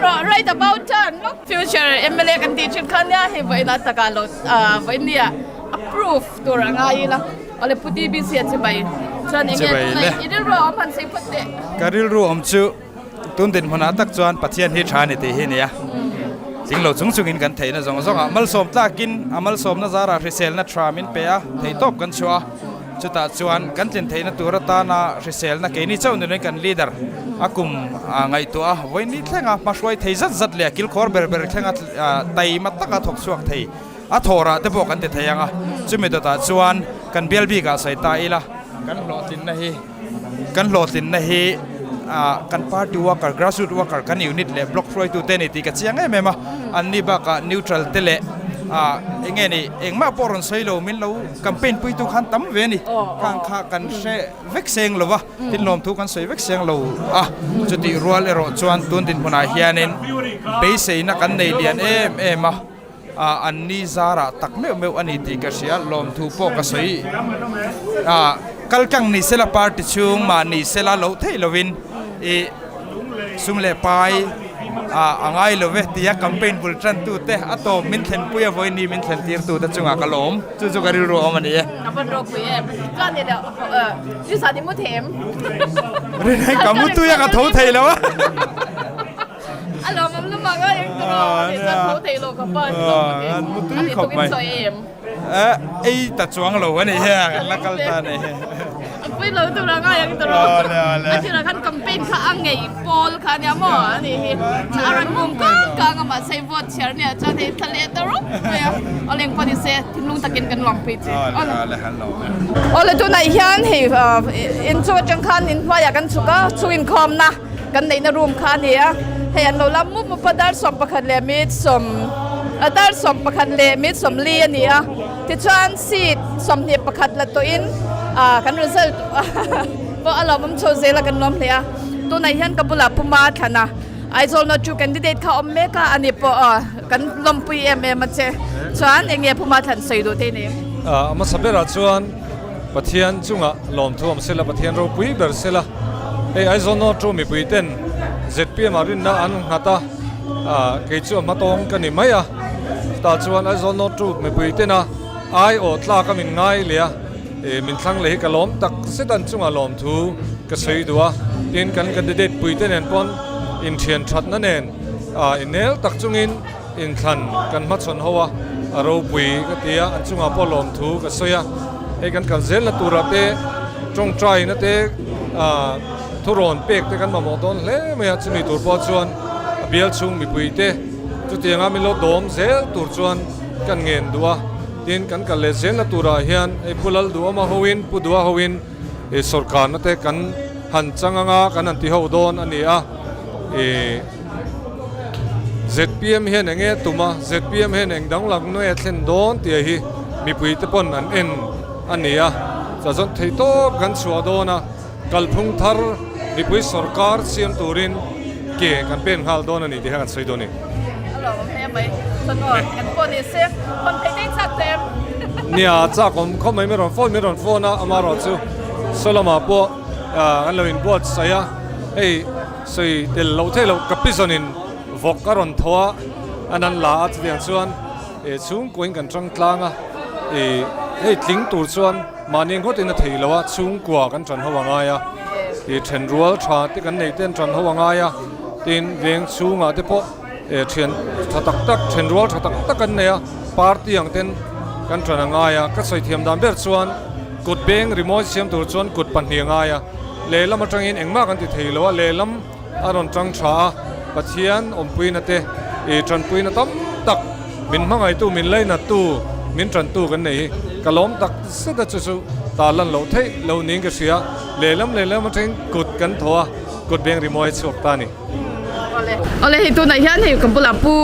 rawh right about turn lawk. Future mla kan tih thin kha nia hei vawiin a takah lo vawiin nia approve tur a ngai ila awle Pu TBC a chibai chuan enge tunah i rilru a awm han sei phawt teh. Ka rilru awm chu Tun dinhmunah tak chuan Pathian hi tha a ni tih hi a ni a, tling lo chung chungin kan theihna zawng zawngah malsawm tlakin a malsawmna zarah hriselna tha min pe a, theihtawp kan chhuah a, chutah chuan kan tlin theihna tur atana hriselna keini chauh ni loin kan leader a kum ngaihtuah a, vawiin thlenga hmahruai thei zat zat leh a kilkhawr ber ber thlenga taima taka thawk chhuak thei a thawhrah te pawh kan ti thei ang a, chumi dawtah chuan kan bial bikah sawi ta ila kan hlawhtlinna hi. Kan hlawhtlinna hi kan party worker, grassroot worker, kan unit leh block hruaitute a ni tih ka chiang em em a. Anni bakah neutral te leh eng nge ni engmah pawh rawn sawi lo min lo campaign puitu khan tam ve a ni. Khang kha kan hre vek seng lo va, tin lawmthu kan sawi vek seng lo a. Chutih rual erawh chuan tun dinhmunah hianin beiseina kan nei lian em em a. An ni zarah tak meuh meuh a ni tih ka hria, lawmthu pawh ka sawi. Kalkang ni sela party chhung mahni sela loh theih lovin i sum leh pai a ngai lo ve tia campaign bul tantute a tawp min thlenpui a vawiin ni min thlen tirtute chungah ka lawm. Chu chu ka rilru a awm a ni e. A van ropui em. Chuan ni leh Lisa ni mu thei em? Ka mu tui a ka tho thei lo a. A lawmawm lamah nga eng chu maw a tih chuan tho thei lo ka pa an ti lo a ni tukin sawi em. Ei ta chuang lo a ni hi a kan la kal ta a ni hi. A pui lo tur a ngai ang tawh a thil ah khan campaign kha a ngei pawl kha a nia maw a ni hi a rawn bum kang kang a mahse vote chhiar nia chuan hei thla leh ta rawp mai a aw leng pawh ni se thinlung takin kan lawmpui che. Awle tunah hian hei inchung atang khan inhnuaiah kan chhuk a chhunginkhawmna. Kan neihna room kha a ni a, hei an lo lam mup mup a, dar 11 leh minute sawm dar 11 leh minute 40 a ni a, tichuan seat 21 la tawhin kan result pawh a lawmawm chho zel a kan lawm hle a, tunah hian ka bulah Puma a thlan a, Aizawl North chu candidate kha a awm mek a, ani pawh kan lawmpui em em a che, chuan eng nge Puma thlan sawi duh te ni? A hmasa berah chuan Pathian chungah lawmthu awm sela, Pathian ropui ber sela. Hei Aizawl North chu mipui ten zpm ah rinna an nghat a, kei chu a hmatawng ka ni mai a. Chutah chuan Aizawl North chu mipui tena aiawh tlak a min ngai leh a, min thlang leh hi ka lawm tak zet an chungah lawmthu ka sawi duh a. Tin, kan candidate pui te nen pawn inthian thatna nen inel tak chungin, Inthlan kan hmachhawn ho a, a ropui ka ti a, an chungah pawh lawmthu ka sawi a, hei kan kal zelna turah te tawngtaina te ah thurawn pek te kan mamawh dawn hle mai a, chumi tur pawh chuan a bial chhung mipui te chutianga min lo dawm zel tur chuan kan ngen duh a, tin kan kal leh zelna turah hian hei Pu Lalduhawma hoin Pu Duha hoin ih sawrkarna te kan han chang anga kan han ti ho dawn a ni a, ih. Zpm hian eng nge tum a, zpm hian eng danglam nge a thlen dawn tih hi mipui te pawn an en a ni a, chah chuan theihtawp kan chhuah dawn a, kalphung thar mipui sawrkar siam turin ke kan pen nghal dawn a ni tih kha kan sawi dawn a ni. Nia chak awm khawp mai, mi rawn phone mi rawn phone a, amaherawhchu saw lamah pawh an lo inbuatsaih a, hei. Sawi tel loh theih loh ka pizawnin vawk a rawn tho a, an an la a chutiang chuan eh chhungkuain kan tang tlang a, ih hei tling tur chuan mahni ngawtin a thei lo a, chhungkua kan tan ho a ngai a, ih thenrual tha te kan neih te an tan ho a ngai a, tin veng chhungah te pawh eh thian tha tak tak thenrual tha tak tak an nei a, party ang ten kan tan a ngai a, ka sawi thiam dan ber chuan kut beng rimawi siam tur chuan kut pahnih a ngai a. Lehlam atangin engmah kan ti thei lo a, lehlam a rawn tang tha a, Pathian awmpuina te ih tanpuina tam tak min hmangaihtu, min lainattu, min tantu kan nei hi ka lawm tak zet a, chu chu ta lan loh theih lo niin ka hria. Lehlam lehlam atangin kut kan thaw a, kut beng rimawi a chhuak ta a ni. Awle hei tunah hian hei ka bulah Pu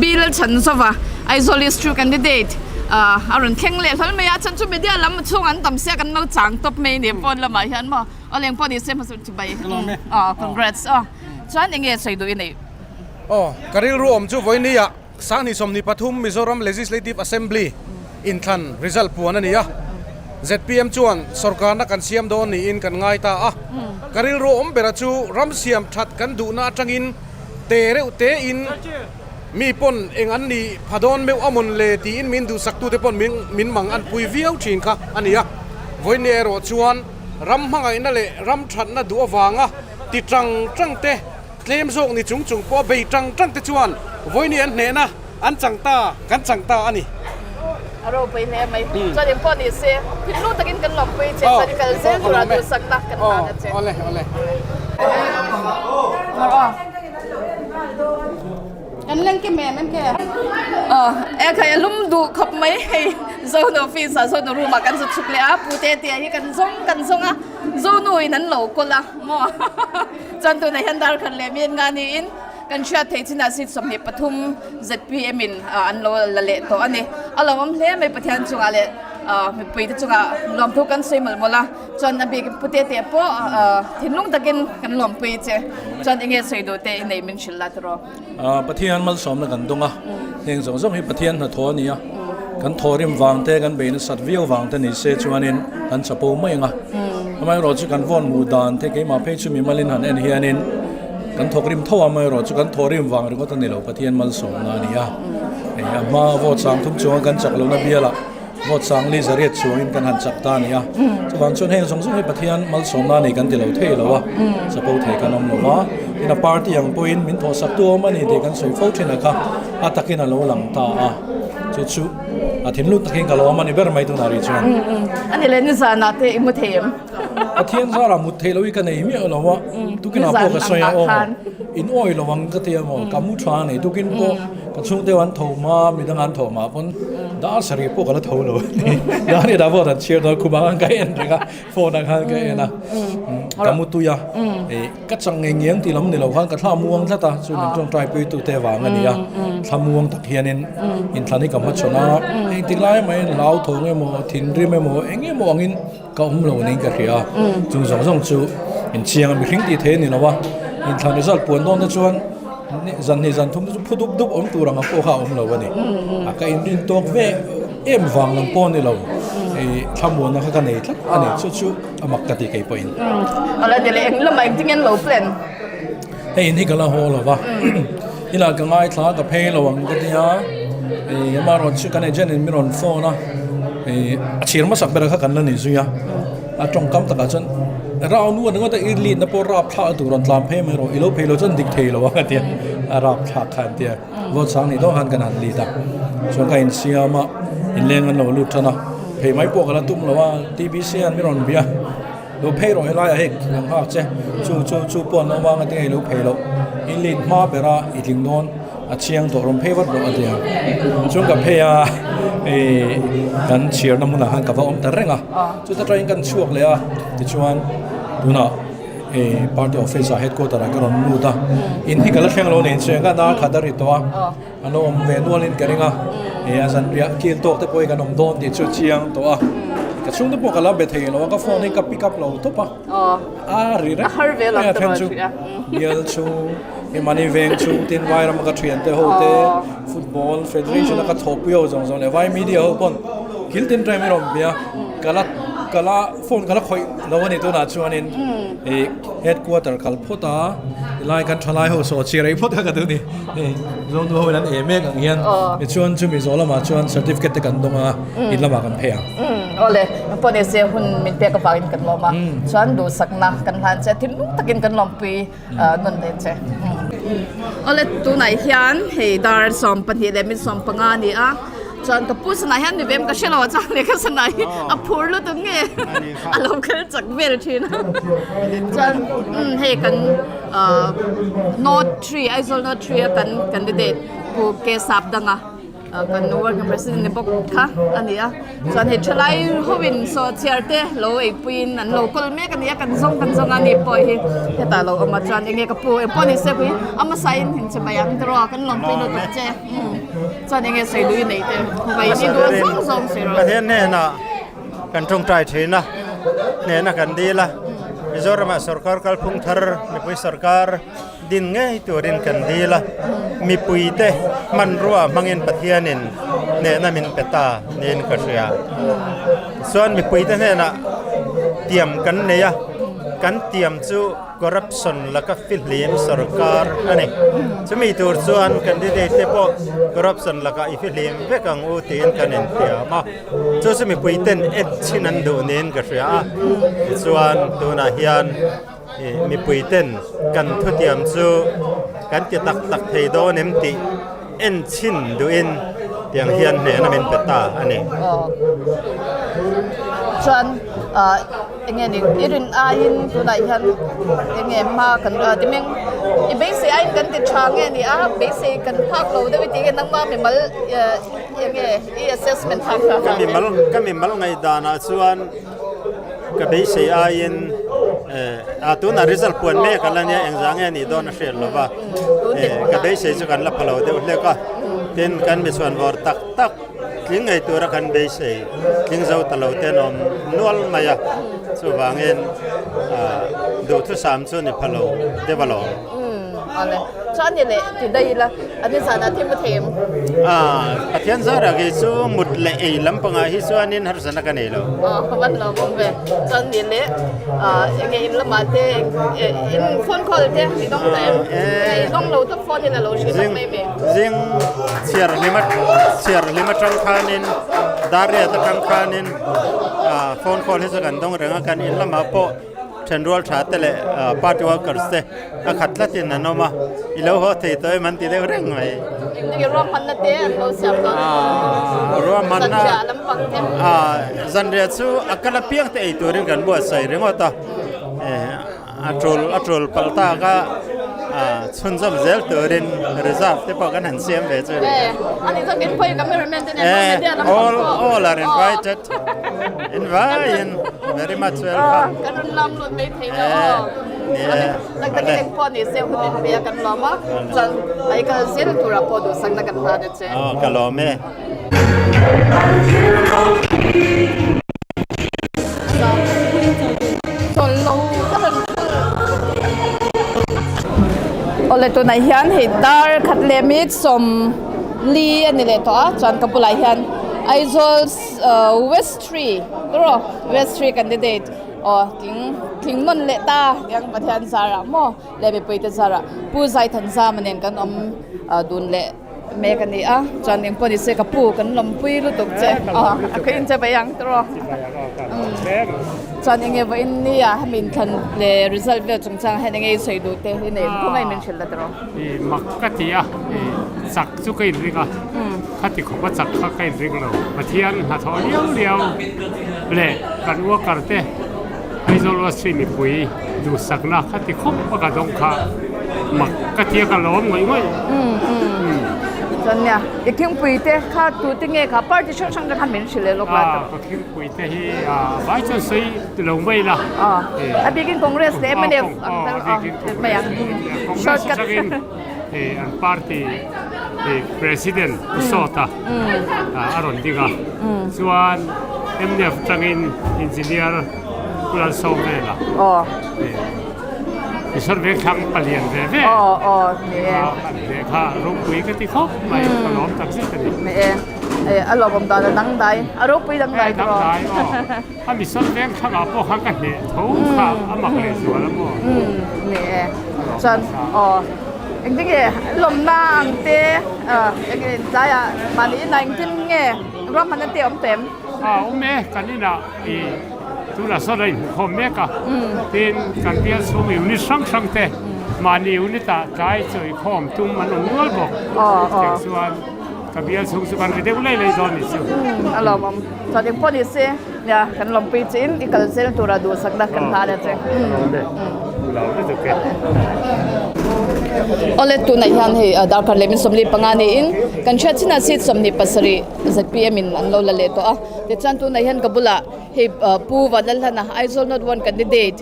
Bill Chhanzova Aizawl East True candidate a rawn thleng leh hlawl mai a, chhan chu media lam chhung an tam sia kan lo chang tawp mai a ni phone lamah hian maw awle engpawh ni se hmasa chu bai aw congrats aw chuan eng nge sawi duh i neih? Aw ka rilru awm chu vawinia Sanghnih 23 Mizoram Legislative Assembly inthlan result puan a ni a, zpm chuan sawrkarna kan siam dawn niin kan ngai ta a. Ka rilru awm bera chu ram siam that kan duhna atangin te reuh te in mi pawn eng an nih pha dawn meuh a mawn le tiin min duhsaktute pawn min min mang an pui viau thin kha a ni a. Vawiin erawh chuan ram hmangaihna leh ram thatna duh avanga ti tang tang te, tlem zawk ni chung chung pawh bei tang tang te chuan vawiin an hnehna an chang ta, kan chang ta a ni. A ropui hle mai. Chuan in pawh ni se, thinlung takin kan lawmpui che, chuan i kal zel tura duhsakna kan hlan a che. Awle, awle. Kan leng kim em em ke? Aw, e khai a lum duh khawp mai hei Zonu office ah Zonu room ah kan zut chhuk leh a, Pu Tetea hi kan zawng kan zawng a, Zonu in an lo kawl a maw chuan tunah hian dar khat leh mi an ngah niin kan hriat theih chinah seat 23 zpm in an lo la leh tawh a ni. A lo awm hle mai Pathian chungah leh mipui te chungah lawmthu kan sawi mawlh mawlh a, chuan a bik Pu Tetea pawh thinlung takin kan lawmpui che chuan enge sawi duh te i neih min hrilh la tiraw. Pathian malsawmna kan dawng a, heng zawng zawng hi Pathian hnathawh a ni a, kan thawhrim vang te, kan bei nasat viau vang te ni se chuanin kan chapo mai ang a. Amaherawh chu kan vawn hmuh dan te keimah phei chu mimalin han en hianin kan thawkrim tho a, amaherawh chu kan thawhrim vang ringawt a ni lo, Pathian malsawmna a ni a. Hei a hma vote sang thum chunga kan chak lohna bialah Vote sangli zariat chuangin kan han chak ta a ni a, chuvang chuan heng zawng zawng hi Pathian malsawmna a ni kan ti lo thei lo a, chapo thei kan awm lo va, tin a party ang pawhin min thawhsak tu awm a ni tih kan sawi fo thin a kha a takin a lo lang ta a, chu chu a thinlung takin ka lo awm a ni ber mai tunah rih chuan. A ni leh nizanah te i mu thei em? Pathian zarah mut theih loh hi ka nei miah lo a, tukinah pawh ka sawi a aw in awi lo ang ka ti a maw, ka mu tha a ni tukin pawh. Ka chhungte an tho hma, midang an tho hma pawn dar sarih pawh ka la tho lo a ni. Dar hi dah phone an chhiar dawn khum ang ka en reng a, phone ang khan ka en a. Ka mu tui a, ka chang ngei ngiang tih lam ni lo khan ka thla muang tlat a, chu min tawngtai pui tu te vang a ni a. Thla muang tak hianin inthlan hi ka hmachhawn a, engtik lai mai hlau thawng emaw, thinrim emaw, eng emaw angin ka awm lo niin ka hria a. Chung zawng zawng chu inchiang a, mihring tih theih a ni lo a, inthlan result puan dawn te chuan Zan hnih zan thum te chu phu dup dup awm tur ang a pawh kha a awm lo a ni. A ka inrin tawk ve em vang lam pawh a ni lo. Ih thlamuanna kha ka nei tlat a ni. Chu chu a mak ka ti kei pawhin. Awle ni leh eng lamah engtin nge an lo plan? Hei in hi ka la haw lo va. Inah ka ngaithla ka phei lo ang ka tia. Ih amaherawh chu kan agent in min rawn phone a. Ih a chhir hmasak ber kha kan la ni zui a. A tawngkam takah chuan round one ringawt a i lead na pawh rap thlak tur rawn tlan phei mai rawh i lo phei lo chuan dik thei lo ang a tia a rap thlak kha an tia vote sang nih dawn khan kan han lead a chuan ka insiam a inleng an lo lut tan a phei mai pawh ka la tum lo a T_B_C hian min rawn bia lo phei rawh helaiah hei kan nghak che chu chu chu pawh an awm ang a tinge i lo phei loh i lead hma bera i tling dawn. A chiang tawh rawn phei vat rawh a ti a, chuan ka phei a ih kan chhiarna hmunah khan ka va awm ta reng a, chuta tangin kan chhuak leh a tichuan tunah ih party office ah headquarter ah ka rawn lut a, in hi ka la thleng lo nen chuan ka dar khat a ri tawh a, an lo awm ve nualin ka ring a, ih a zanriah kil tawk te pawh hi kan awm dawn tih chu a chiang tawh a, ka chhungte pawh ka la be thei lo a ka phone hi ka pick up lo tawp a, a ri reng mai a then chu bial chhung. Hemani veng chhung tin vai rama ka thian te ho te football federation a ka thawhpui ho zawng zawng leh vai media ho pawn kil tin rem i rawn bia ka la ka la phone ka la khawih lo a ni tunah chuanin ih headquarter kal phawt a tilai kan thalai ho saw chhi rei phawt kha ka duh a ni hei zawngtu ho in an em mek ang hian tichuan chumi zawh lamah chuan certificate te kan dawng a in lamah kan phei ang. Awle pawh ni se hun min pek avangin kan lawm a chuan duhsakna kan hlan che thinlung takin kan lawmpui. Nawn leh che. Awle tunah hian hei dar 12 leh min 15 a ni a chuan ka pu sanah hian ni vem ka hre lo a chuan lehkha sanah hi a phur lutuk nge a lo kal chak vel thin a chuan hei kan North 3 Aizawl North 3 a kan candidate Pu K Sapdanga. Kan working president ni bawk kha a ni a chuan hei thalai ho in saw chhiar te lo eipuiin an lo kawl mek a ni a kan zawng kan zawng a ni pawh hi hetah lo awm a chuan enge ka pu engpawh ni se pui a hmasa in in che mai ang tiraw kan lawmpui lutuk che chuan enge sawi lui nei te vai ni duh zawng zawng sawi rawh. Pathian hnenah kan tawngtai thin a, hnehna kan dil a, Mizoramah sorkar kalphung thar mipui sorkar Din ngei turin kan dil a, mipuite hmanrua hmangin Pathianin hnehna min pe ta niin ka hria. Tichuan mipuite hnenah tiam kan nei a, Kan tiam chu corruption laka fihlim sorkar a ni. Chumi tur chuan candidate te pawh corruption lakah i fihlim vek ang u tiin kan intiam a. Chu chu mipui ten en chhin an duh niin ka hria a. Tichuan tunah hian mipui ten kan thutiam chu kan ti tak tak thei dawn em tih en chhin duhin tiang hian hnehna min pe ta a ni. Chuan Enge ni i rin aiin tunah hian enge hma kan ti meng i beisei aiin kan ti tha nge ni a beisei kan phak lo deuh i tih nge nangma mimal enge i assessment phak tha Ka mimal ka mimal ngaihdanah chuan ka beisei aiin a tunah result puan mek a la nia engzah nge nih dawn a hriat lo va ka beisei chu kan la pha lo deuh hlek a tin kan michhuanvawr tak tak Tling ngei tura kan beisei tling zo ta lo te an awm nual mai a, chuvangin duhthusam chu ni pha lo deuh alawm. Umm awle, chuan ni leh ti daih ila a ni zanah thil mu thei em? Ah, Pathian zarah kei chu mut leh ei lampangah hi chuanin harsatna ka nei lo. Aw, van lo awm ve. Chuan ni leh enge in lamah te in phone call te i dawng ta em? I dawng lo tawp phone in a lo hrilh lawk mai mai. Zing chhiar hlim chhiar hlim atang khanin Dariat atang khanin phone call hi chu kan dawng reng a kan in lamah pawh thenrual tha te leh party workers te a khat tlatin an awm a i lo haw thei tawh em an ti deuh reng mai. Engtinge ruahmanna te an lo siam dawn ruahmanna zanriah chu a kal apiang te ei turin kan buatsaih ringawt a. A tul a tul palh tak a, chhunzawm zel turin reserve te pawh kan han siam ve chu a ni. All all are invited in very much welcome. Ka lawm e. Awle tunah hian hei dar khat leh mit sawm li a ni leh tawh a chuan ka bulah hian Aizawl west three tawrh aw west three candidate aw tling tling nawn leh ta tiang Pathian zarah maw leh mipui te zarah Pu Zaithanzama nen kan awm dun leh. Mek a ni a, chuan eng pawh ni se ka pu kan lawmpui lutuk che a ka inche bai ang tawh chuan enge vawiin nia hemi inthlan leh result vel chungchang hian enge i sawi duh te i nei khawngaih min hrilh la tawh i mak ka ti a i chak chu ka inring a khati khawp a chak kha ka inring lo Pathian hnathawh liau liau leh kan worker te Aizawl West-i mipui duhsakna khati khawp a ka dawng kha mak ka tia ka lawm ngawih ngawih. Chuan nia, i thingpui te kha tute nge kha party hrang hrang te khan min hrilh leh lawk la tawh. Ka thingpui te hi vai chuan sawi lo mai la. A bikin Congress leh mnf ang tel a mai ang. Congress atangin an party president Pu Sawta a rawn ding a. Chuan mnf atangin engineer Pu Lalsawmvela. Mihring vengthlang palian ve ve an hleh kha ropui ka ti khawp mai ka lawm tak zet a ni. Ni e, a lawmawm dan a dangdai, a ropui dangdai tawh. Dangdai aw, a mihring vengthlang ah pawh khan ka hleh tho kha a mak leh zual a maw. Ni e, chuan aw engtin nge lawmna ang te enge tlaiah mahni inah engtin nge ruahmanna te a awm tawh em? A awm e, kan inah i Tunah sawn a inhmukhawm mek a, tin kan bial chhung unit hrang hrang te mahni unit ah tlai chawikhawm tum an awm nual bawk. Chutiang chuan ka bial chhung chu kan ri deuh lei lei dawn ni chu. A lawmawm. Chuan engpawh ni se nia kan lawmpui che in i kal zel tura duhsakna kan hlan a che. Lo lutuk e. Awle tunah hian hei darkar leh min 45 niin kan hriat chinah seat 27 zpm in an lo la leh tawh a. Tichuan tunah hian ka bulah hei Pu Vanlalhlana Aizawl North One candidate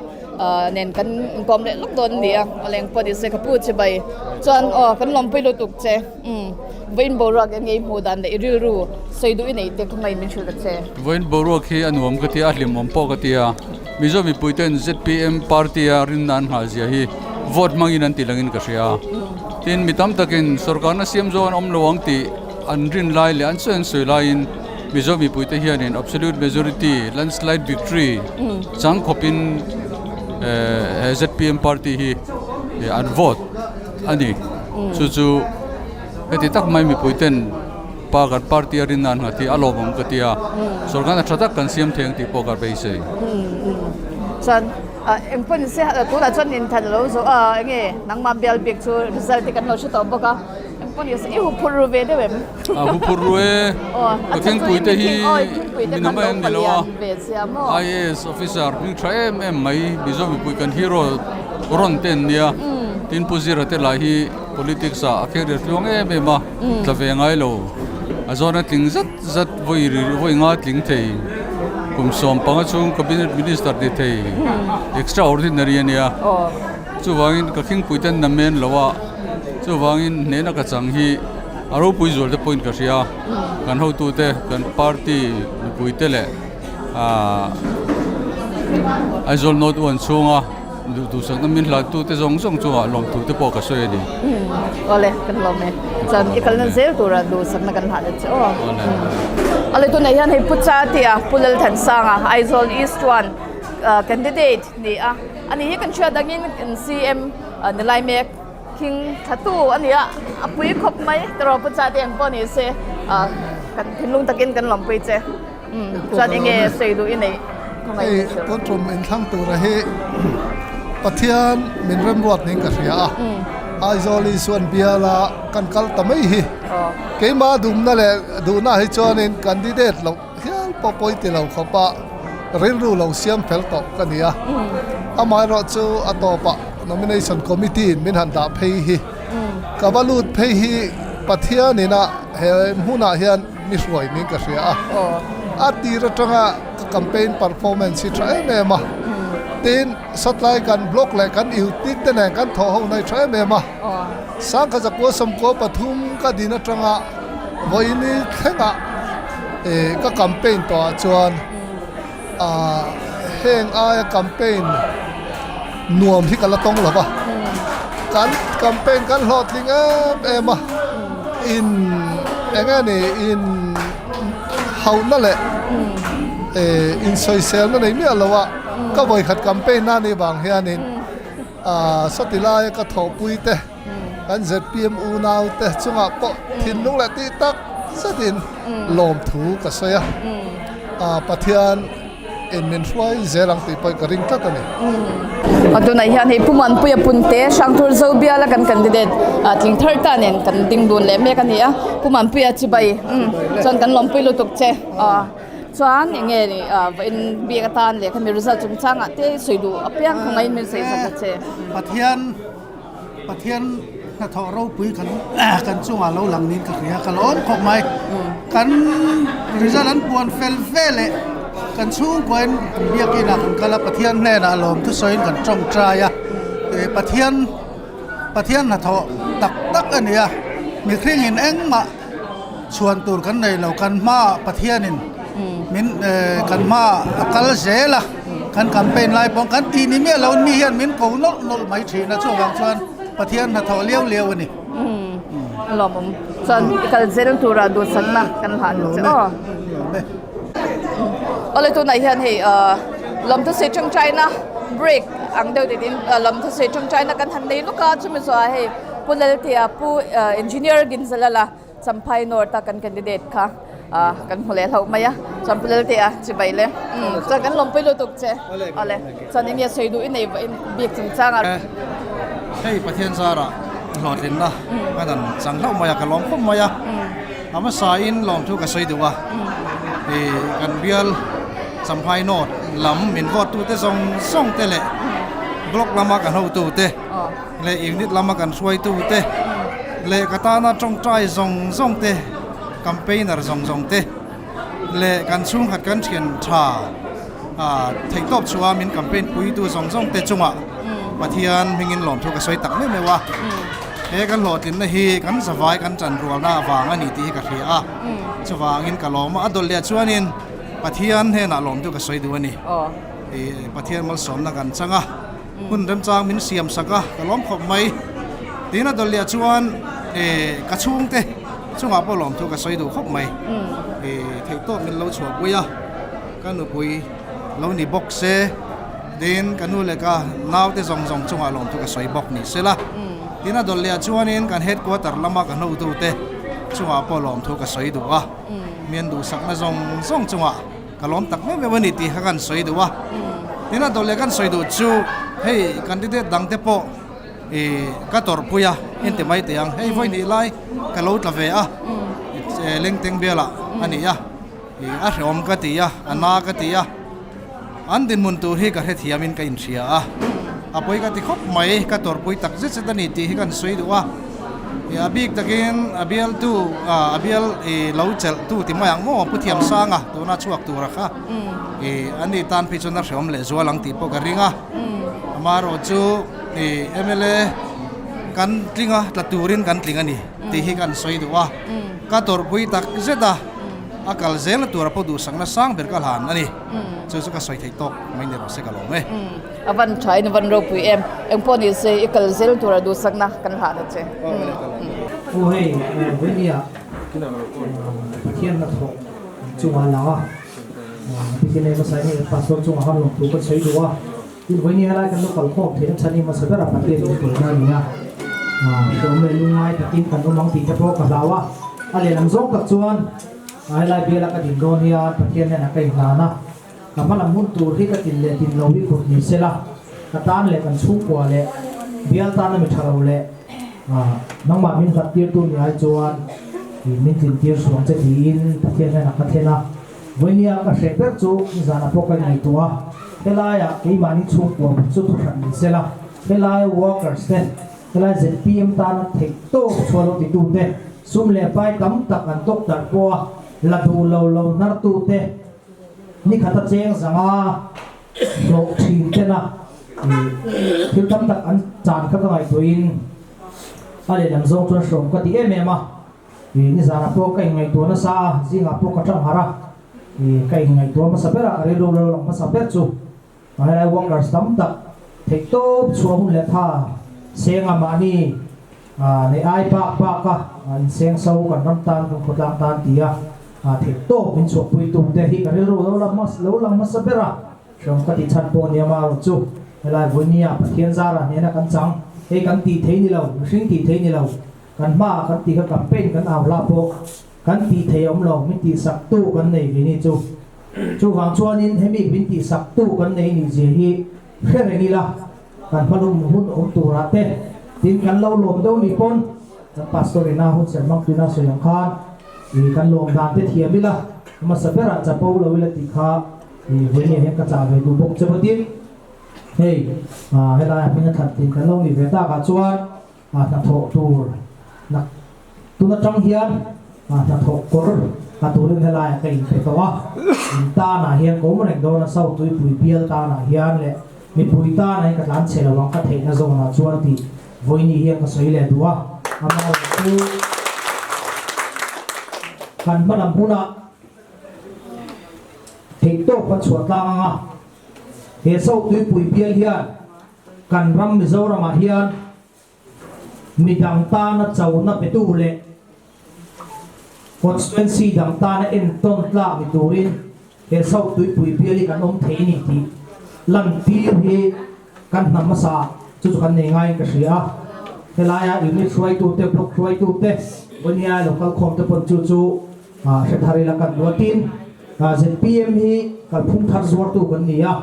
nen kan inkawm leh lawk dawn a ni a, a leng pawh ni se ka pu che bai chuan aw kan lawmpui lutuk che umm vawiin boruak eng nge i hmuh dan leh i rilru sawi duh i neih te khawngaih min hrilh ta che. Vawiin boruak hi a nuam ka ti a, a hlimawm pawh ka ti a, Mizo mipui ten zpm party a rinna an nghah zia hi vote hmangin an ti langin ka hria a, tin mi tam takin sorkarna siam zawng an awm lo ang tih an rin lai leh an sawi an sawi laiin Mizo mipuite hianin absolute majority, landslide victory chang khawpin He zpm party hi an vote a ni. Chu chu heti tak mai mipui ten pa kan party a rin nan nghat hi a lawmawm ka ti a. Sorkar a tha tak kan siam thei ang tih pawh ka beisei. Chuan engpawh ni se tunah chuan inthan a lo zawh a enge nangmah bial bik chu result te kan lo hre tawh bawk a. I huphurh ru ve deuh em? A huphurh ru e. Ka thingpui te hi min awm em ni lo a. IAS officer hming tha em em mai Mizo mipui kan hero rawn te an nia. Tin Pu Zira te lah hi politics ah a career tluang em em a, tla ve ngai lo. A zawn a tling zat zat vawi vawi nga tling thei. Kum 15 chhung cabinet minister ni thei extraordinary a nia. Chuvangin ka khingpui ten namen lo a. Chuvangin hnehna ka chang hi a ropui zual te pawhin ka hria. Kan hotute, kan party mipuite leh aah Aizawl North One chhunga duhsakna min hlantute zawng zawng chungah lawmthu te pawh ka sawi a ni. Awle, kan lawm e. Chuan i kalna zel tura duhsakna kan hlah let che aw. Awle, tunah hian hei Pu Chatia, Pu Lalthansanga, Aizawl East One candidate ni a. Ani hi kan hriat angin CM Nilai mek thing tha tu a ni a, a pui khawp mai tawrh pu cha te ang pawh ni se kan thinlung takin kan lawmpui che chuan enge sawi duh i neih khawngaih in hrilh. Tun tum inthlang tura hi Pathian min remruat niin ka hria a, Aizawl Isuan biala kan kal ta mai hi keimah dumna leh duhna hi chuanin candidate loh Hial pawh pawi ti lo khawp a, rilru lo siam fel tawh ka ni a. Amaherawhchu a tawpah Nomination Committee in min han dah phei hi ka va lut phei hi Pathianin a he hmunah hian mi hruai niin ka hria a. A tir atanga ka campaign performance hi tha em em a, tin sawtlai kan block leh kan unit te nen kan thawh ho na hi tha em em a. Sangkhat zakua 13 ka din atanga Vawiini thlengah eh ka campaign tawhah chuan ah heng aia campaign nuam hi ka la tawng lo va, kan campaign kan hlawhtling em em a, in eng nge ni in hauhna leh eh insawiselna nei miah lo a ka vawikhat campaign na nih vang hianin ah sawti laia ka thawhpui te. Kan zpm unaute chungah pawh thinlung leh tih tak zetin lawmthu ka sawi a, Pathian in min hruai zel ang tih pawh ka ring tlat a ni. Tunah hian hei Pu Muanpuia Punte Hrangthur Zobiala kan candidate tling thar ta nen kan ding dun leh mek a ni a, Pu Muanpuia chibai chuan kan lawmpui lutuk che. Chuan eng nge ni vawiin biak atan leh khami result chungchangah te sawi duh apiang khawngaih min sawi sak ta che. Pathian Pathian hnathawh ropui kan kan chungah lo lang niin ka hria ka lawm khawp mai. Kan result an puan fel vel eh kan chhungkuain kan biakinah kan kal a Pathian hnenah lawm thusawiin kan tawngtai a Pathian Pathian hnathawh tak tak a ni a mihringin engmah chhuan tur kan nei lo kan hmaah Pathianin min kan hmaah a kal zel a kan campaign lai pawh kan tih ni miah lo mi hian min ko nawlh nawlh mai thin a chuvang chuan Pathian hnathawh liau liau a ni. A lawmawm chuan i kal zel tura duhsakna kan hlah duh che aw. Awle tunah hian hei lawmthusawi tawngtaina break ang deuh tiin lawmthusawi tawngtaina kan han nei lawk a chumi zawhah hei Pu Laltea Pu Engineer Ginzalala Champhai North a kan candidate kha kan hmu leh hlauh mai a chuan Pu Laltea chibai le chuan kan lawmpui lutuk che awle chuan enge sawi duh i nei bik chungchang a. Hei Pathian zarah hlawhtlinna ka dan chang hlauh mai a ka lawm khawp mai a a hmasa in lawmthu ka sawi duh a ih kan bial Champhai North lam min vote tute zawng zawng te leh block lama kan hotu te leh unit lama kan hruaitu te leh ka tana tawngtai zawng zawng te campaigner zawng zawng te leh kan chhungkhat kan thian tha ah theihtawp chhuah min campaign puitu zawng zawng te chungah Pathian hmingin lawmthu ka sawi tak meuh meuh a he kan hlawhtlinna hi kan zavai kan chanrualna avang a ni tih hi ka hria a chuvangin ka lawm a a dawlh leh chuanin Pathian hnenah lawmthu ka sawi duh a ni ih Pathian malsawmna kan chang a. Hun remchang min siam sak a, ka lawm khawp mai. Tiin a dawlh leh chuan eh ka chhungte chungah pawh lawmthu ka sawi duh khawp mai. Eh theihtawp min lo chhuahpui a, ka nupui lo ni bawk se. Tin, ka nu leh ka naute zawng zawng chungah lawmthu ka sawi bawk ni sela. Tin, a dawlh lehah chuanin kan headquarter lama ka hnotute chungah pawh lawmthu ka sawi duh a. Mi an duhsakna zawng zawng chungah ka lawm tak meuh meuh a ni tih kha kan sawi duh a. Tin, a dawlh leh kan sawi duh chu hei candidate dangte pawh ih ka tawrhpui a, inti mai teh ang. Hei vawi hnih lai ka lo tla ve a, Lengteng bialah a ni a. Ih a hrehawm ka ti a, a na ka ti a, an dinhmun tur hi ka hrethiamin ka inhria a, a pawi ka ti khawp mai, ka tawrhpui tak zet zet a ni tih hi kan sawi duh a, ih a bik takin a bialtu ah a bial ih lo chelhtu ti mai ang maw Pu Thiamsanga tuna chhuak tura kha ih an ni tan phei chuan a hrehawm leh zual ang tih pawh ka ring a, amaherawh chu ih mla kan tling a tla turin kan tling a ni tih hi kan sawi duh a, ka tawrhpui tak zet a. A kal zel na tura pawh duhsakna sang ber ka hlan a ni. Chu chu ka sawi theih tawk mai ni rawh se ka lawm e. A van tha in a van ropui em. Eng pawh ni se i kal zel tura duhsakna kan hlan a che. Aw hei Venia Pathian hnathawh chungah a lang a, Bikin ei hmasa in hei pastor chungah khan lawmthu kan sawi duh a, tin Venia helai kan lo kal khawm theih na chhan hi hmasa berah Pathian in pawlna a ni a, hreawm leh lungngai takin kan awm ang tih te pawh ka hlau a, a lehlam zawng tak chuan helai biala ka din dawn hian Pathian hnenah ka inhlan a, ka hmalam hun tur hi ka tin leh tin lo hi kut ni sela, ka tan leh kan chhungkua leh bial tana mi tha lo leh nangmah min hlat tirtu ni ai chuan min tlin tir suang che tiin Pathian hnenah ka thlen a. Vawinia ka hreh ber chu nizanah pawh ka ingaihtuah a, helaiah keimahni chhungkua bul chu thuhran ni sela, helai workers te, helai zpm tana theih tawk chhuah lo titu te, sum leh pai tam tak an tawk darh pawh a la duh lo lo hnartu te, nikhata cheng zanga hlawh thin tena thil tam tak an chan kha ka ngaihtuahin a lehlam zawng chuan hrawm ka ti em em a. Ih nizanah pawh ka inngaihtuah nasa a, zingah pawh ka tang harh a, ih ka inngaihtuah hmasa ber a, ka rilru lo lang hmasa ber chu helai workers tam tak theih tawp chhuah hun leh tha senga mahni ah nei ai bak bak a inseng so kan ram tan kan khawtlang tan ti a theih tawp min chhuahpui tu te hi ka rilru lo lang lo lang hmasa ber a. Hrawng ka tih chhan pawh nia marawh chu helai Vuinia Pathian zara hnena kan chang hei kan tih thei ni lo, mihring tih thei ni lo. Kan hmaah kan tih kha campaign kan au hlah pawh kan tih thei awm lo, min tihsak tu kan nei ve ni chu. Chuvang chuanin hemi min tihsak tu kan nei nih zia hi hre reng ila, kan hmalum hun awm turah te tin kan lo lawm deuh ni pawn kan pastor ina hun serh hmang tuina sawi ang khan ih kan lawm dan te thiam ila, hmasa berah chapo lo ila tih kha ih vawiin hian ka chah ve duh bawk che bawtin hei helaiah hming a thlan tin kan lo nih ve takah chuan Hnathawh tur nak tun atang hian hnathawh kawr a turin helaiah ka inpe tawh a, in tanah hian ka awm reng dawn a, South Tuipui bial tanah hian leh mipui tanah hian ka tlan chhe lo ang ka theihna zawnah chuan tih vawiini hian ka sawi leh duh a, amaherawhchu kan hmalam hunah theihtawp kan chhuah tlang ang a, he South Tuipui bial hian Kan ram Mizoramah hian midang tana chona petu leh constituency dang tana entawn tlak ni turin he South Tuipui bial hi kan awm thei ni tih lantir hi kan hnam hmasa chu chu kan nei ngaiin ka hria a. Helaia unit hruaitute, block hruaitute, Vawnia local khawmte pawn chu chu hre thar ila kan luatin zpm hi kalphung thar zuartu kan ni a.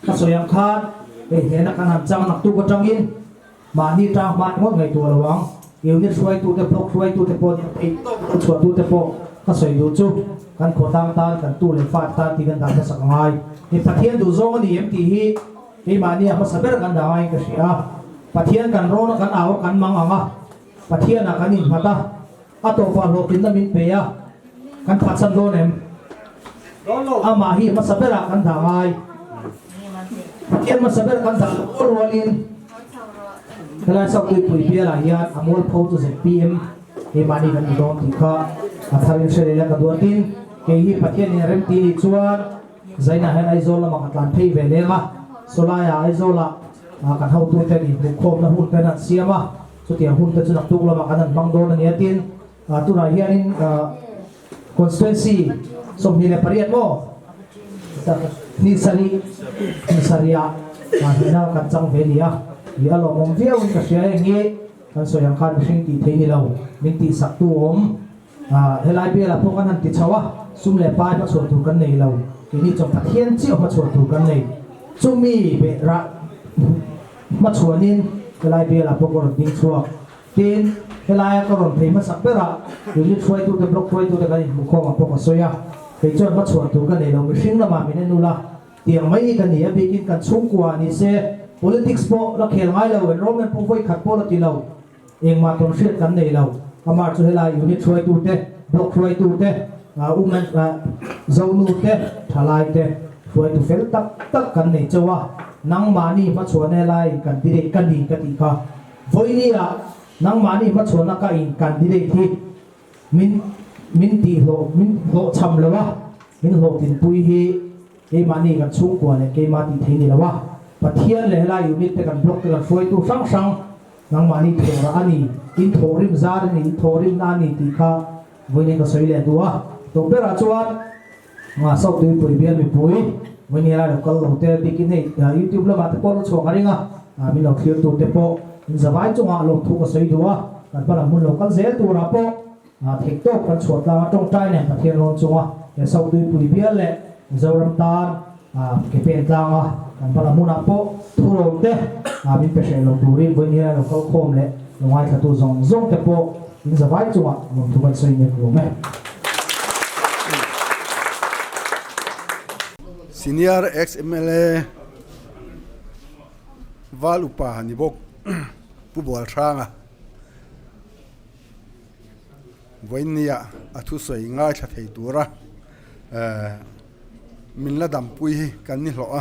Ka sawi ang khan hei hnena kan han chang nak tuk atangin mahni tang hman ngawt ngaihtuah lo ang. Unit hruaitute, block hruaitute pawh nia theih tawp lo chhuahtute pawh ka sawi duh chu kan khawtlang tan, kan tu leh fate tan tih kan dah hmasak a ngai. Hei Pathian duh zawng a ni em tih hi keimahni a hmasa ber kan dah ngaiin ka hria a. Pathian kan rawn a, kan au a, kan mang ang a, Pathianah kan innghat a. A tawpah hlawhtlinna min pe a, kan phatsan dawn em? Amah hi hmasa berah kan dah ngai. Pathian hmasa ber kan dah loh rual rualin helai Sauhtuipui bialah hian a mualpho chu zpm keimahni kan ni dawn tih kha a tharin hre leh la ka duatin kei hi Pathianin a remti nih chuan Zainah hian Aizawl lamah ka tlan phei ve leng a, sawlaiah Aizawlah kan hotute inhmuhkhawmna hun te an han siam a. Chutiang hun te chu naktuk lamah kan han hmang dawn a nia tin tunah hianin constituency 28 maw ni sarih ni sarihah. Hnehna kan chang ve ni a, ih a lawmawm viauin ka hria heng hi kan sawi ang khan mihring tih thei ni lo, min tihsak tu awm. Helai bialah pawh kan han ti chho a, sum leh pai hmachhuah tur kan nei lo, keini chuan Pathian chiah hmachhuah tur kan nei. Chumi beh rah hmachhuanin helai bialah pawh ka rawn ding chhuak. Tin, helaia ka rawn phei hmasak berah unit hruaitute, block hruaitute kan inhmuhkhawm ang pawh ka sawi a, kei chuan hmachhuan tur ka nei lo, mihring lamah min en ula, tiang mai hi ka ni a, bikin kan chhungkua ni se, politics pawh la khel ngai lo, enrollment pawh vawi khat pawh la ti lo, engmah tawn hriat kan nei lo, amah chu helai unit hruaitute, block hruaitute, women zonute, thalaite hruaitu fel tak tak kan nei chauh a, nangmahni hmachhuan helai candidate ka ni ka tih kha. Vawinia nangmahni hmachhuahna ka in candidate hi min min tih hlawh min hlawhchham lo a, min hlawhtlinpui hi keimahni kan chhungkua leh keimah tih thei ni lo a, Pathian leh helai unit te kan block te kan hruaitu hrang hrang nangmahni thawhrah a ni, in thawhrim zar a ni, in thawhrimna a ni tih kha vawiin ka sawi leh duh a. Tawp berah chuan Nga South Tuipui bial mipui Vawinia lai lo kal lo te bikin hei YouTube lamah te pawh lo chhuak a ring a, min lo thlir tur te pawh in zavai chungah lawmthu ka sawi duh a, kan hma lam hmun lo kal zel turah pawh theihtawp kan chhuah tlang a tawngtai nen Pathian rawn chunga he South Tuipui bial leh Mizoram tan ke pen tlang a kan hma lam hunah pawh thurawn te min pe hreh lo turin Vawinia lai lo kal khawm leh lo ngaithlatu zawng zawng te pawh in zavai chungah lawmthu kan sawi nek hlawm e. Senior ex mla Val upa ni bawk Pu Bualhranga vawinia a thusawi ngaithla thei tura min la dampui hi kan ni hlawh a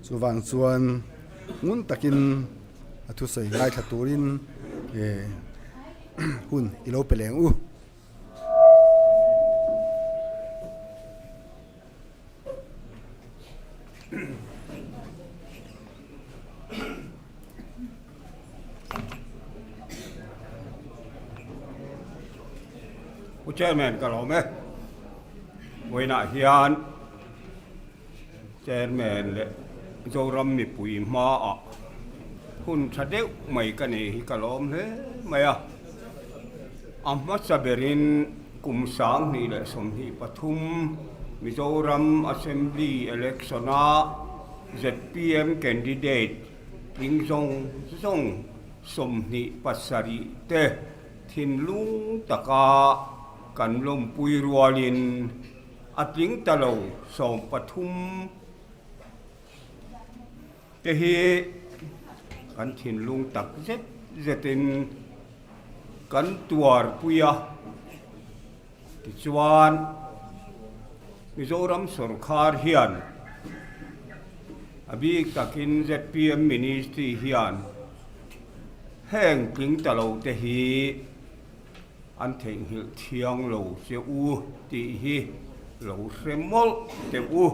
chuvang chuan ngun takin a thusawi ngaithla turin hun i lo pe leng u. Pu Chairman ka lawm e. Vawiinah hian Chairman leh Zoram mipui hmaah hun tha deuh mai ka nei hi ka lawm hle mai a. A hmasa berin kum 2023 Mizoram Assembly Election-a zpm candidate tling zawng zawng 27 te thinlung taka kan lawmpui rualin a tling ta lo 13 te hi kan thinlung tak zet zetin kan tuarpui a. Tichuan, Mizoram sawrkar hian a bik takin zpm Ministry hian heng tling ta lo te hi an theihnghilh thiang lo che u tih hi lo hre mawlh teh u.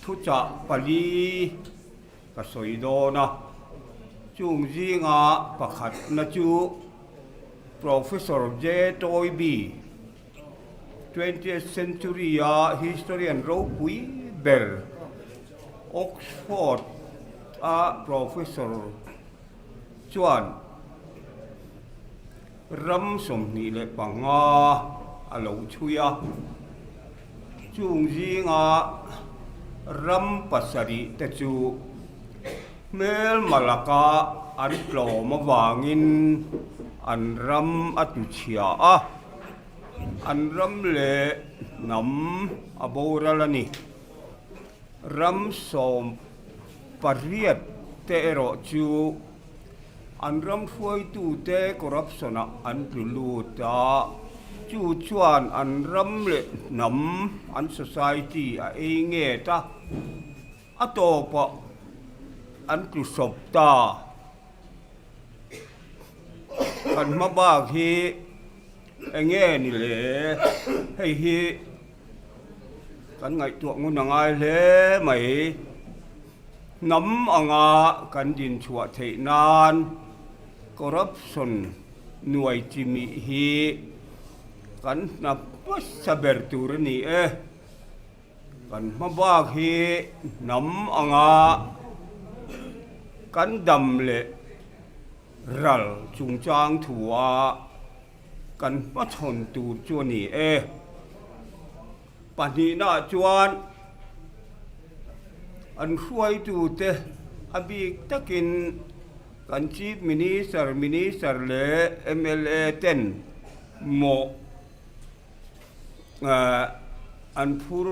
Thuchah pali ka sawi dawn a, chung zinga pakhatna chu Professor J. Toynbee, twentieth century-a historian ropui ber, Oxford-a professor chuan ram 25 a lo chhui a, chung zinga ram pasarih te chu hmelma laka an tlawm avangin an ram a tuchhia a, an ram leh hnam a boral a ni. Ram 18 te erawh chu an ram hruaitute corruption-ah an tlu lut a, chu chuan an ram leh hnam, an society a ei nget a, a tawpah an tlu sawp ta. Kan hma bak hi eng nge ni le? Hei hi kan ngaihtuah ngun a ngai hle mai. Hnam anga kan dinchhuah theih nan corruption nuai chimih hi kan hna hmasa ber tur a ni e. Kan hma bak hi hnam anga kan dam leh ral chungchang thua kan hmachhawn tur chu a ni e. Pahnihnaah chuan an hruaitute a bik takin kan Chief Minister, Minister leh mla ten mawh an phur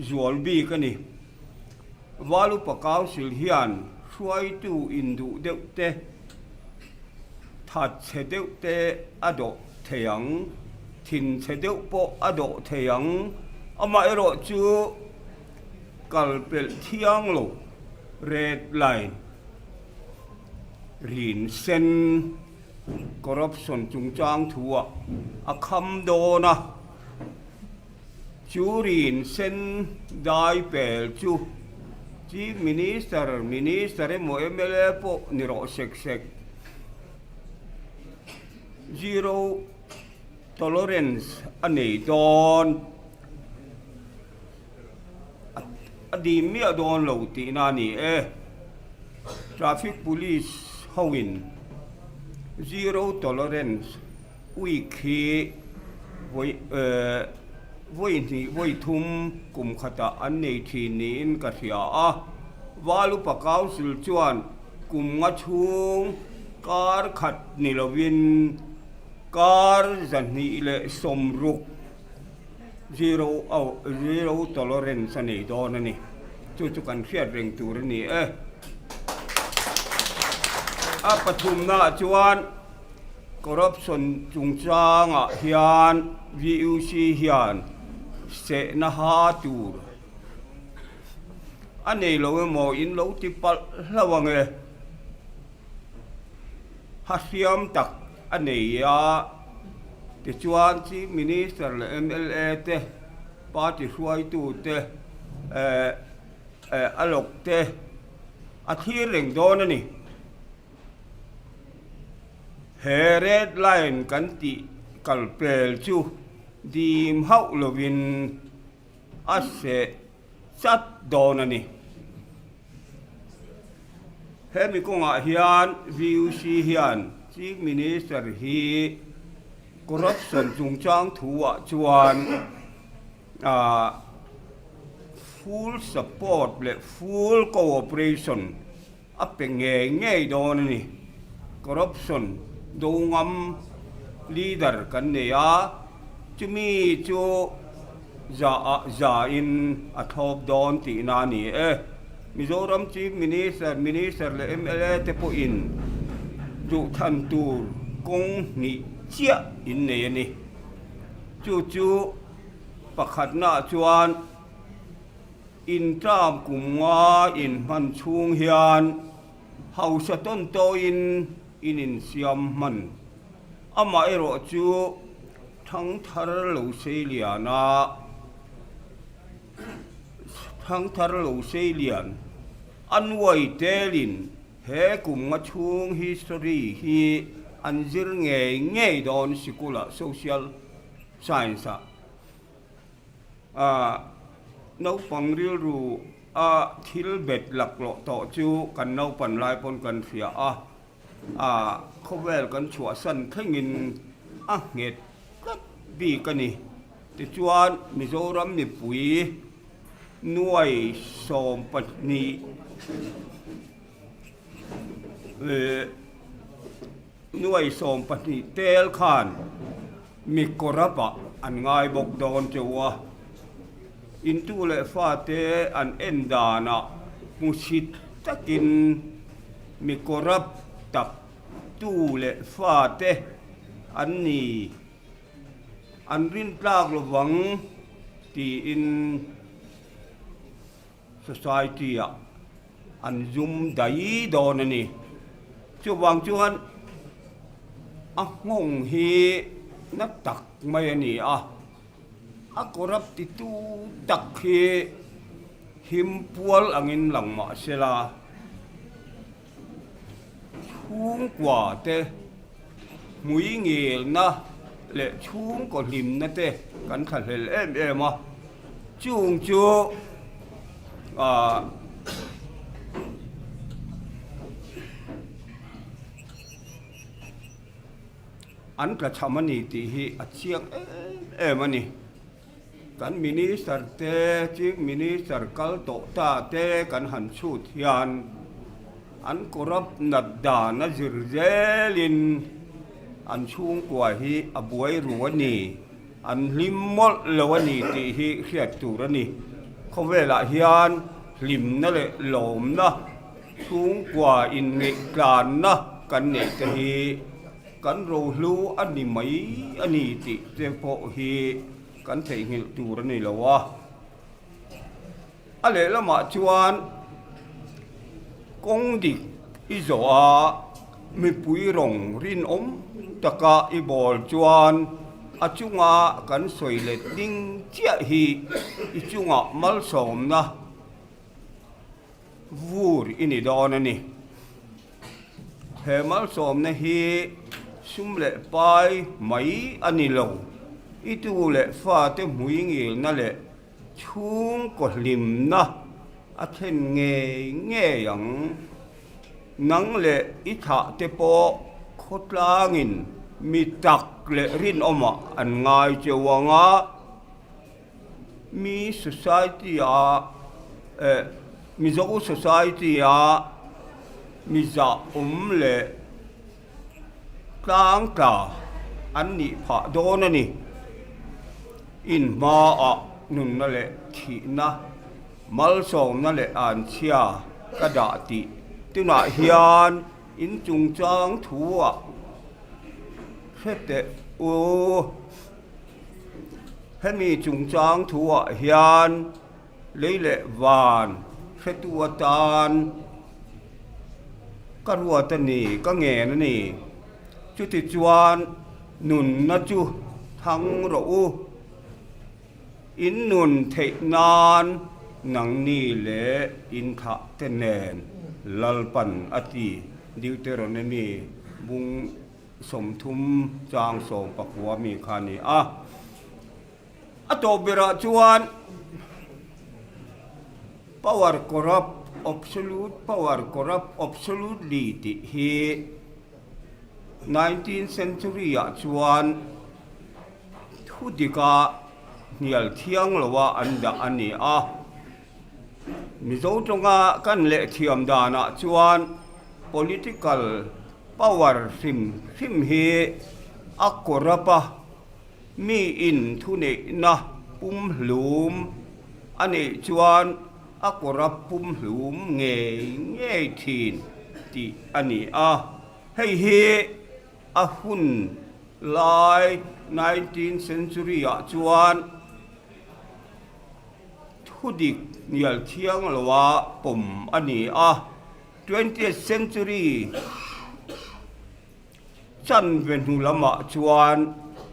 zual bik a ni. Valupa Council hian hruaitu induh deuh te, thatchhe deuh te a dawh thei ang, thinchhe deuh pawh a dawh thei ang, amaherawh chu kal pelh thiang lo, red line, rin sen. Corruption chungchang thuah a kham dawn a, chu rin sen dai pel chu Chief Minister, Minister emaw mla pawh ni rawh sek sek. Zero tolerance a nei dawn, a dim miah dawn lo tihna a ni e. Traffic Police hoin Zero Tolerance Week hi vawi vawi hnih vawi thum kum khatah an nei thin niin ka hria a. Val Upa Council chuan kum nga chhung kar khat ni lovin kar 260 Zero zero tolerance a nei dawn a ni. Chu chu kan hriat reng tur a ni e. A pathumnaah chuan corruption chungchangah hian VUC hian sehna ha tur a nei lo emaw in lo ti palh hlauh ang e. Ha hriam tak a nei a, tichuan Chief Minister leh mla te, party hruaitu te eh a lawk te a thlir reng dawn a ni. He red line kan tih kal pel chu dim hauh lovin a seh chat dawn a ni. Hemi kawngah hian VUC hian Chief Minister hi corruption chungchang thuah chuan full support leh full cooperation a pe ngei ngei dawn a ni. Corruption do ngam leader kan nei a, chumi chu za ah za in a thlawp dawn tihna a ni e. Mizoram Chief Minister, Minister leh mla te pawhin duhthan tur kawng hnih chiah in nei a ni. Chu chu pakhatnaah chuan In term kum nga in hman chhung hian hausa tawn tawhin in insiam hman. Amah erawh chu thangthar lo sei lian a, thangthar lo sei lian a nuai telin he kum nga chhung history hi an zir ngei ngei dawn sikula social science ah. A naupang rilru a thil bet laklawh tawh chu kan naupan lai pawn kan hria a, a khawvel kan chhuahsan thlengin a nghet tlat bik a ni. Tichuan Mizoram mipui nuai 12 leh Nuai 12 tel khan mi kawrapah an ngai bawk dawn cheu a, intu leh fate an en danah hmusit takin mi kawrap tak tu leh fate an ni, an rintlak lovang tiin. Society-ah an zum daih dawn a ni. Chuvang chuan a nghawng hi na tak mai a ni a, a corrupt titu tak hi him pual angin lang mah se la, chhungkua te hmui ngelna leh chhungkaw hlimna te kan thlahlel em em a. Chung chu ah an tlachham a ni tih hi a chiang em em a ni. Kan Minister te, Chief Minister kal tawh ta te kan han chhut hian an corrupt nat dan a zir zelin an chhungkua hi a buai ru a ni. An hlim mawlh lo a ni tih hi hriat tur a ni. Khawvelah hian hlimna leh lawmna, chhungkua inngeih-tlanna kan neih te hi kan rohlu a ni mai a ni tih te pawh hi kan theihnghilh tur a ni lo a. A lehlamah chuan kawng dik i zawh a, mipui rawng rinawm taka i bawl chuan a chunga kan sawi let ding chiah hi i chungah malsawmna vur i ni dawn a ni. He malsawmna hi sum leh pai mai a ni lo, i tu leh fate hmui ngilna leh Chhungkaw hlimna a thlen ngei ngei ang. Nang leh i thlah te pawh khawtlangin mi tak leh rinawmah an ngai cheu ang a, mi society-a eh Mizo society-a mi zahawm leh Tlang tla an nih phah dawn a ni. In hmaah nunna leh thihna, malsawmna leh anchhia ka dah tih tunah hian in chungchang thuah hre teh u. Hemi chungchang thuah hian Lei leh van hretu atan ka ruat a ni, ka ngen a ni. Chutichuan nunna chu thang rawh u. In nun theih nan nangni leh in thlah te nen Lalpan a ti, Deuteronomy bung 30 chang 19 mi kha a ni a. A tawp berah chuan power corrupt absolute power corrupt absolutely tih hi nineteenth century ah chuan thu dika hnial thiang loa an dah a ni a. Mizo tawnga kan leh thiam danah chuan political power hrim hrim hi a corrupt a. Mi in thuneihna pumhlum a neih chuan a kawra pumhlum ngei ngei thin tih a ni a. Hei hi a hun lai nineteenth century ah chuan thudik hnial thiang loa pawm a ni a. Twentieth century Chanve hnu lamah chuan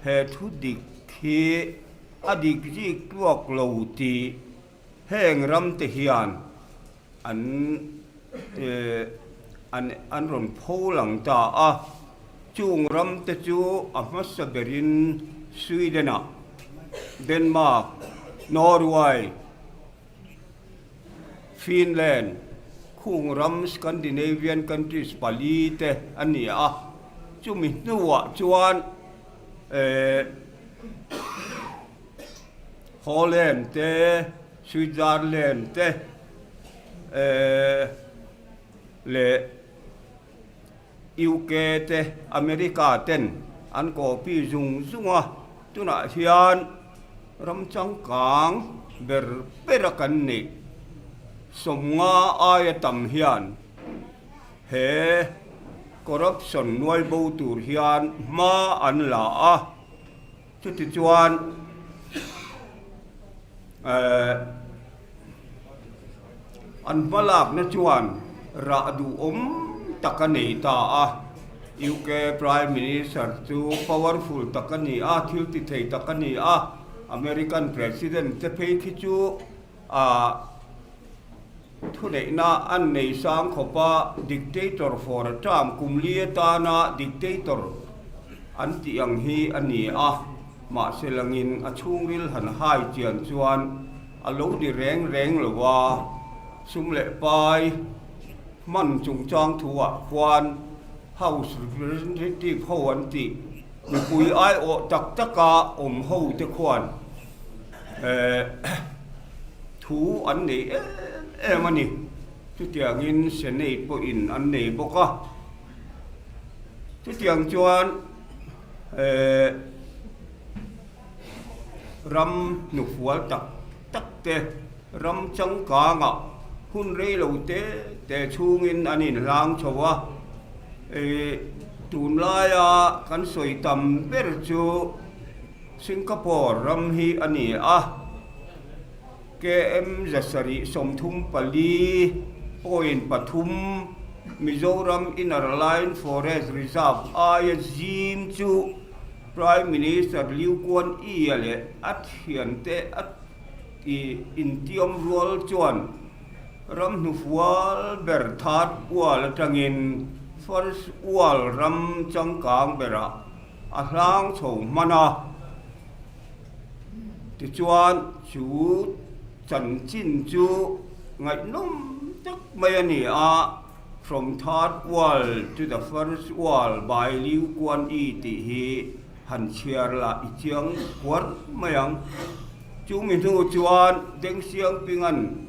he thu dik hi a dik zik tluak lo tih heng ramte hian an an an rawn pho lang ta a. Chung ramte chu a hmasa berin Sweden-ah, Denmark, Norway, Finland, khung ram Scandinavian countries pali te a ni a, chumi hnuah chuan eh Holland te, Switzerland te eh leh UK te, America ten an copy zung zung a, tunah hian ram changkang ber ber a kan nih 50 aia tam hian he corruption nuai bo tur hian hma an la a, chutichuan eh An hmalakna chuan rah duhawm tak a nei ta a. UK Prime Minister chu powerful tak a ni a, thil ti thei tak a ni a. American President te phei khi chu thuneihna an nei sang khawp a, dictator for a term, kum li atana dictator an tih ang hi a ni a. Mahse langin a chhungril han hai chian chuan. a lo ni reng reng lo a, sum leh pai hman chungchang thuah khuan House Representative ho an tih mipui aiawh tak taka awm ho te khuan thu an nei em em a ni. Chutiangin Senate pawhin an nei bawk a. Chutiang chuan ram hnufual tak tak te, ram changkangah hun rei lo te te chhungin an inhlang chho a. Tunlaia kan sawi tam ber chu Singapore ram hi a ni a. KM 734.3 Mizoram Inner Line Forest Reserve aia zim chu Prime Minister Liu Kuan Yi-a leh a thiante a intiam rual chuan ram hnufual ber Third World atangin First World ram changkang berah a hlang chho hman a. Tichuan, chu chanchin chu ngaihnawm tak mai a ni a, From Third World to the First World by Liu Kuan Yi tih hi han chhiar la i chiang kuar mai ang. Chumi hnu chuan Deng Xiaoping-a'n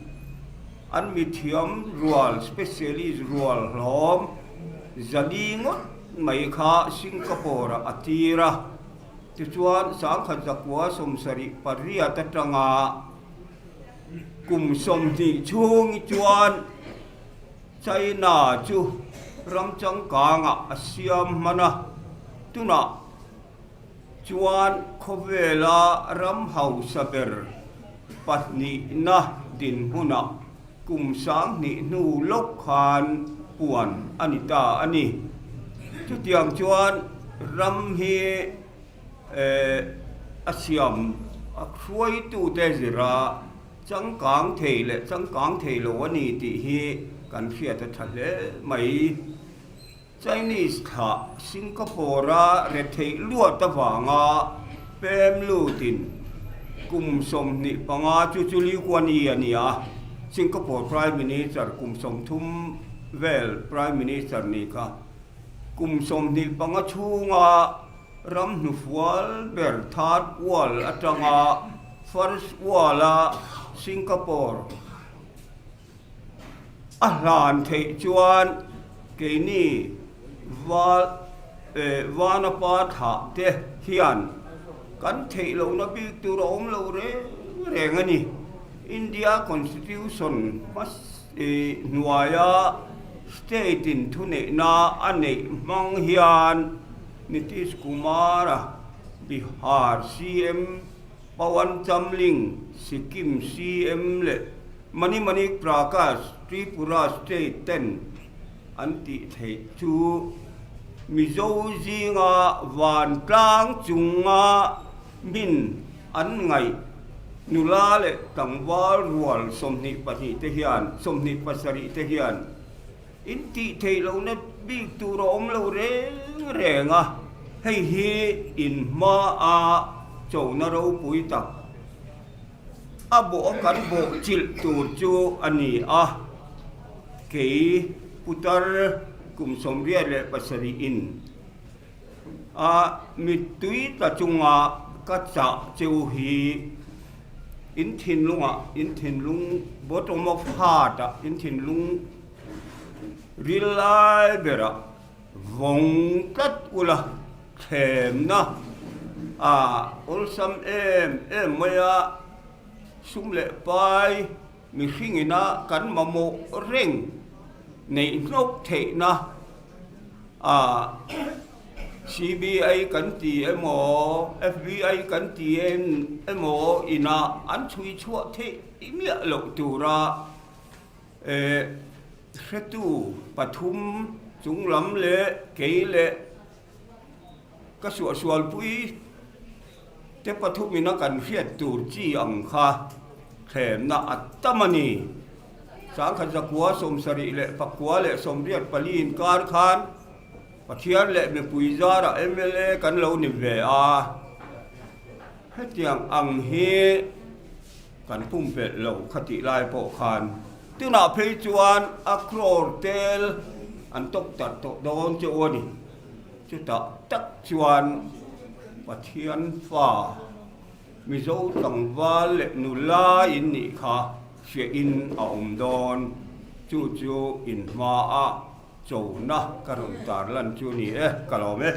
an mithiam rual, specialist rual hlawm zali ngawt mai kha Singapore-ah a tir a. Tichuan, sangkhat zakua 78 atanga kum 20 chhung chuan China chu ram changkangah a siam hman a, tunah chuan khawvela ram hausa ber pahnihna dinhmunah kum 2000 hnu lawk khan puan a ni ta a ni. Chutiang chuan ram hi a siam a hruaitute zira changkang thei leh changkang thei lo a ni tih hi kan hriat a tha hle mai. Chinese thlah Singapore-a retheih luat avanga pem lutin kum 25 chu chu Lee Kuan Yew a ni a, Singapore Prime Minister kum 30 vel Prime Minister ni kha. Kum 25 chhunga ram hnufual ber Third World atanga First World-a Singapore a hlan theih chuan keini val Vanapa thlah te hian kan theih lohna bik tur a awm lo reng reng a ni. India Constitution hmasa hnuaia state in thuneihna a neih hmang hian Nitish Kumar-a Bihar CM, Pawan Chamling, Sikkim CM leh Mani Manik Prakash, Tripura state ten an tih theih chu Mizo zinga vantlang chunga Min an ngaih nula leh tlangval rual 22 te hian, 27 te hian in tih theih lohna bik tur a awm lo reng reng a, hei hi in hmaa chona ropui tak a bawh a kan bawh chilh tur chu a ni a, kei putar kum 87 in. A mittui tla chunga ka chah cheu hi in thinlungah, in thinlung bottom of heart ah, in thinlung ril lai berah vawng tlat ula thlemna a awlsam em em mai a, sum leh pai mihring ina kan mamawh reng neih hnawk theihna A CBI kan ti emaw, FBI kan ti emaw inah an chhui chhuah theih miah loh tura hretu pathum chunglam leh kei leh ka suahsualpui te pathum ina kan hriat tur chi ang kha thlemna a tam a ni. 1974 inkar khan Pathian leh mipui zarah mla kan lo ni ve a, hetiang ang hi kan. Kan pumpelh lo kha tih lai pawh khan tunah phei chuan a crore tel an tawk tarh tawh dawn che u a ni. Chutah tak chuan Pathian fa Mizo tlangval leh nula in nih kha hriahin a awm dawn. Chu chu in hmaah chona ka rawn tarlan chu ni e, ka lawm e.